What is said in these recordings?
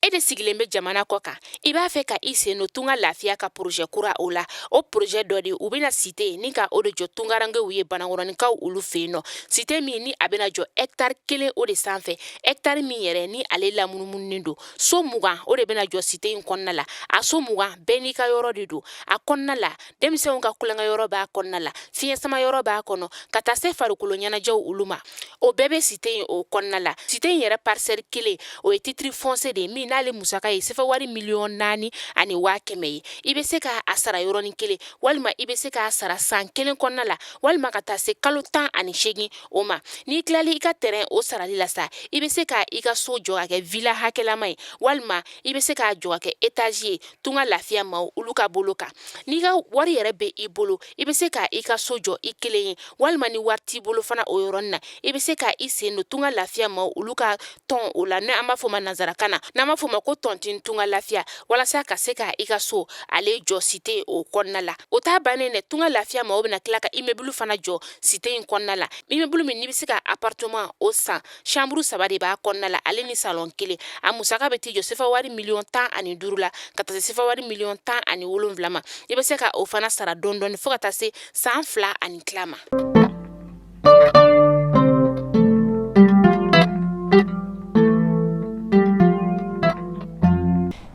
E de sigilen bɛ jamana kɔ kan, i b'a fɛ ka i sen don Tunga Lafiya ka projet kura o la. O projet dɔ de, u bɛna cité ni ka o de jɔ tungarankew ye, Banankɔrɔninkaw olu fɛ yen nɔ. Cité min ni a bɛna jɔ hectare 1 o de sanfɛ, hectare min yɛrɛ ni ale lamunumununen don. So 20 o de bɛna jɔ cité in kɔnɔna la. A so 20 bɛɛ n'i ka yɔrɔ de don a kɔnɔna la. Denmisɛnw ka tulonkɛ yɔrɔ b'a kɔnɔna la, fiɲɛ sama yɔrɔ b'a kɔnɔ, ka taa se farikolo ɲɛnajɛw olu ma, o bɛɛ bɛ cité in o kɔnɔna la. Cité in yɛrɛ parcelle 1, o ye titre foncier de ye min n'ale musaka ye sefa wari 4,1 miliyɔn ye. I bɛ se k'a sara yɔrɔnin kelen, walima i bɛ se k'a sara san 1 kɔnɔna la, walima ka taa se kalo 18 o ma. N'i tilali i ka terrain o sarali la sa, i bɛ se ka i ka so jɔ ka kɛ villa hakɛlama ye, walima i bɛ se k'a jɔ ka kɛ étage ye. Tunga Lafiya maaw olu ka bolo kan, n'i ka wari yɛrɛ bɛ i bolo, i bɛ se ka i ka so jɔ i kelen ye, walima ni wari t'i bolo fana, o yɔrɔnin na, i bɛ se ka i sen don Tunga Lafiya maaw olu ka tɔn o la, n'an b'a fɔ ma nanzarakan na, n'an b'a fɔ ma ko tontine Tunga Lafiya, walasa ka se ka i ka so ale jɔ cité o kɔnɔna la. O t'a bannen dɛ, Tunga Lafiya maaw bɛna tila ka immeuble fana jɔ cité in kɔnɔna la, immeuble min n'i bɛ se ka appartement o san, chambre 3 de b'a kɔnɔna la, ale ni salon 1. A musaka bɛ t'i jɔ sefa wari 15 miliyɔn la, ka taa se sefa wari 17 miliyɔn ma. I bɛ se ka o fana sara dɔɔni dɔɔni fo ka taa se san 2 ani tila ma.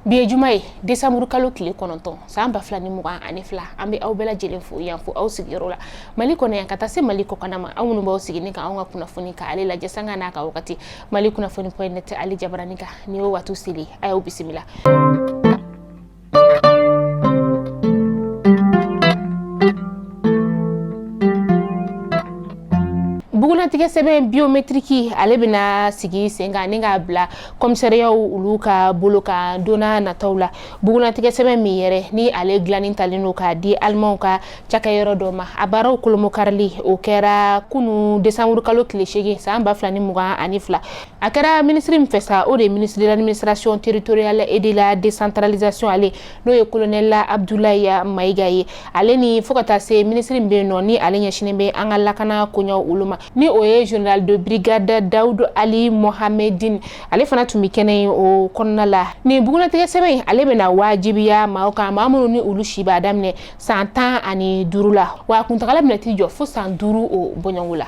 Bi ye juma ye, desanburu kalo tile 9, san 2022. An bɛ aw bɛɛ lajɛlen fo yan fo aw sigiyɔrɔ la, Mali kɔnɔ yan ka taa se Mali kɔkanna ma. Aw minnu b'aw sigi ni ka anw ka kunnafoni ka ale lajɛ sanga n'a ka wagati, Mali kunnafoni point net ale jabarani kan, ni y'o waati seli, a y'aw bisimila. Bugunnatigɛ sɛbɛn biométrique, ale bɛna sigi sen kan ni k'a bila commissariatw olu ka bolo kan donna nataw la. Bugunnatigɛ sɛbɛn min yɛrɛ ni ale dilanni talen don k'a di alimanw ka cakɛyɔrɔ dɔ ma, a baaraw kolomokarili o kɛra kunu desanburu kalo tile 8, san 2022. A kɛra minisiri min fɛ sa, o de ye ministre de l'administration territoriale et de la décentralisation, ale n'o ye colonel Abdoulaye Mayiga ye, ale ni fo ka taa se minisiri min bɛ yen nɔ ni ale ɲɛsinnen bɛ an ka lakana koɲɛw olu ma, ni o ye général de brigade Daoud Ali Mohamedine, ale fana tun bɛ kɛnɛ in o kɔnɔna la. Nin bugunnatigɛ sɛbɛn in, ale bɛna wajibiya maaw kan, maa minnu ni olu si b'a daminɛ san 15 la, wa a kuntagala bɛna t'i jɔ fo san 5 o bɔɲɔgɔnko la.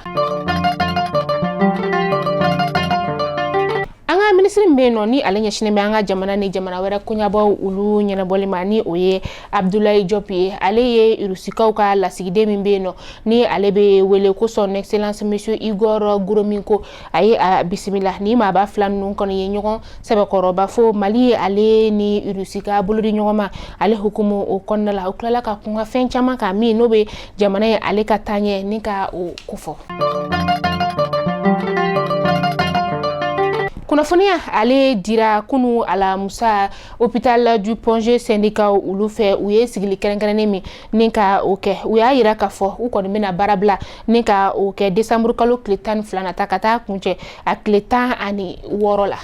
An ka minisiri min bɛ yen nɔ ni ale ɲɛsinnen bɛ an ka jamana ni jamana wɛrɛ koɲabaw olu ɲɛnabɔli ma, ni o ye Abdoulaye Diop ye, ale ye Irusikaw ka lasigiden min bɛ yen nɔ ni ale bɛ wele ko son excellence monsieur Igor Gromyko, a ye a bisimila. Ni maaba fila ninnu kɔni ye ɲɔgɔn sɛbɛkɔrɔba fo Mali ale ni Irusi ka bolodi ɲɔgɔn ma ale hukumu o kɔnɔna la. U tilala ka kun ka fɛn caman kan min n'o bɛ jamana ye ale ka taaɲɛ ni ka o kofɔ. Kunnafoniya ale dira kunu alamusa hôpital du Point G syndicat olu fɛ. U ye sigili kɛrɛnkɛrɛnnen min ni ka o kɛ, u y'a yira k'a fɔ u kɔni bɛna baara bila ni ka o kɛ desanburu kalo tile 12 nata ka taa kuncɛ a tile 16 la.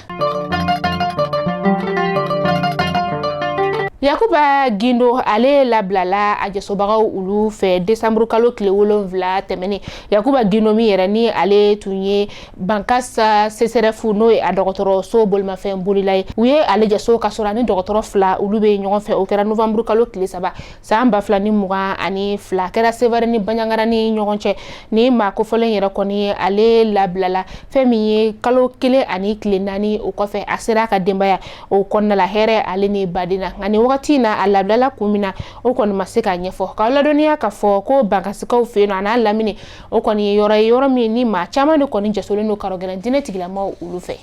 Yakuba Gindo, ale labilala a jasobagaw olu fɛ desanburu kalo tile 7 tɛmɛnen. Yakuba Gindo min yɛrɛ ni ale tun ye Bankas CSRéf, n'o ye a dɔgɔtɔrɔso bolimafɛn bolila ye, u ye ale jaso ka sɔrɔ ani dɔgɔtɔrɔ fila olu bɛ ɲɔgɔn fɛ. O kɛra novanburu kalo tile 3, san 2022. A kɛra Sevare ni Banjagara ni ɲɔgɔn cɛ. Ni maa kofɔlen yɛrɛ kɔni, ale labilala fɛn min ye kalo 1 ani tile 4 o kɔfɛ. A sera a ka denbaya o kɔnɔna la hɛrɛ ale ni baden na. Nka nin wagati in na, a labilala kun min na, o kɔni ma se k'a ɲɛfɔ. K'aw ladɔnniya k'a fɔ ko Bankasikaw fɛ yen nɔ, a n'a lamini, o kɔni ye yɔrɔ ye, yɔrɔ min ni maa caman de kɔni jasolen don karɔgɛlɛn diinɛ tigilamaw olu fɛ.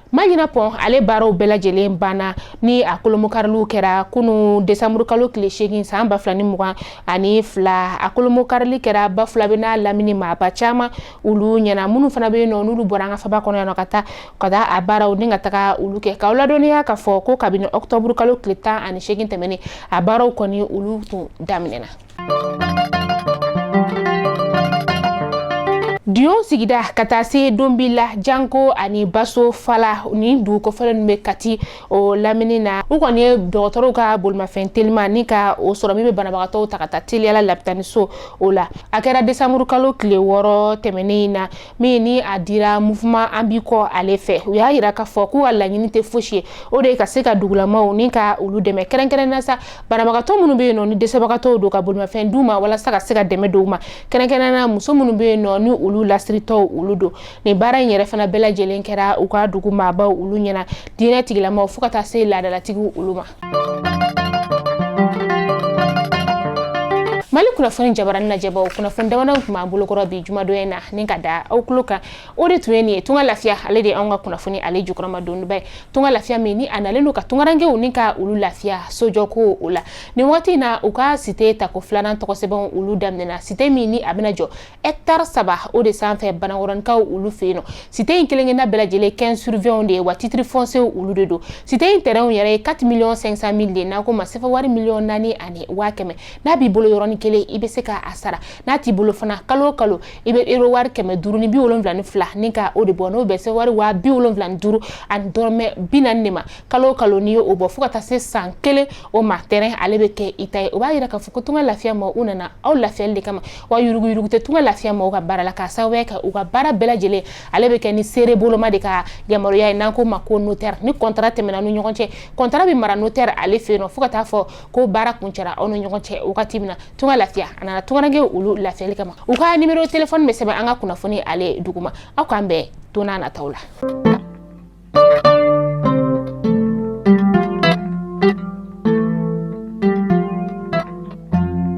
Maɲina pɔn, ale baaraw bɛɛ lajɛlen banna ni a kolomokariliw kɛra kunu desanburu kalo tile 8, san 2022. A kolomokarili kɛra Bafulabe n'a lamini maaba caman olu ɲɛna, minnu fana bɛ yen nɔ n'olu bɔra an ka faba kɔnɔ yan nɔ ka taa a baaraw ni ka taga olu kɛ. K'aw ladɔnniya k'a fɔ ko kabini ɔkutɔburu kalo tile 18 tɛmɛnen, a baaraw kɔni olu tun daminɛna. Dion sigida ka taa se Donbila, Janko ani Baso Fala, ni dugu kɔfɛlen bɛ Kati o lamini na, u kɔni ye dɔgɔtɔrɔw ka bolimafɛn telima ni ka o sɔrɔ min bɛ banabagatɔw ta ka taa teliyala lapitaniso o la. A kɛra desanburu kalo tile 6 tɛmɛnen in na, min ni a dira mouvement an b'i kɔ ale fɛ. U y'a yira k'a fɔ k'u ka laɲini tɛ fosi ye, o de ye ka se ka dugulamaw ni ka olu dɛmɛ, kɛrɛnkɛrɛnnenya sa banabagatɔ minnu bɛ yen nɔ ni dɛsɛbagatɔw don, ka bolimafɛn d'u ma walasa ka se ka dɛmɛ don u ma, kɛrɛnkɛrɛnnenya na muso minnu bɛ yen nɔ ni olu lasiritɔw olu don. Nin baara in yɛrɛ fana bɛɛ lajɛlen kɛra u ka dugu maabaw olu ɲɛna, diinɛ tigilamaw fo ka taa se laadalatigiw olu ma. Mali kunnafoni jabarani lajɛbaw, kunnafoni damadɔ tun b'an bolokɔrɔ bi jumadon in na ni ka da aw tulo kan, o de tun ye nin ye. Tunga Lafiya, ale de ye anw ka kunnafoni ale jukɔrɔma donba ye. Tunga Lafiya min ni a nalen don ka tungarankew ni ka olu lafiya sojɔko o la nin waati in na, u ka site tako filanan tɔgɔsɛbɛnw olu daminɛna. Site min ni a bɛna jɔ hectare 3 o de sanfɛ Banakɔrɔnikaw olu fɛ yen nɔ. Site in kelenkelenna bɛɛ lajɛlen 15 sur 20 de ye, wa titre foncier olu de don. Site in terrain yɛrɛ ye 4 millions 500 mille de ye, n'a ko ma sefa wari miliyɔn 4 ni 100 000. N'a b'i bolo yɔrɔnin kelen, i bɛ se k'a sara. N'a t'i bolo fana, kalo o kalo i bɛ euro wari 572 ni ka o de bɔ, n'o bɛ se wari 75,40 de ma kalo o kalo. N'i ye o bɔ fo ka taa se san kelen o ma, terrain ale bɛ kɛ i ta ye. O b'a yira k'a fɔ ko Tunga Lafiya ma, u nana aw lafiyali de kama, wa yuruguyurugu tɛ Tunga Lafiya maaw ka baara la, k'a sababuya kɛ u ka baara bɛɛ lajɛlen ale bɛ kɛ ni seere boloma de ka yamaruya ye, n'an ko ma ko notaire. Ni contrat tɛmɛna ni ɲɔgɔn cɛ, contrat bɛ mara notaire ale fɛ yen nɔ fo ka taa fɔ ko baara kuncɛra aw ni ɲɔgɔn cɛ wagati min na. Tunga Lafiya a nana tungaranke olu lafiyali kama. U ka numéro téléphone bɛ sɛbɛn an ka kunnafoni ale duguma. Aw k'an bɛn don n'a nataw la.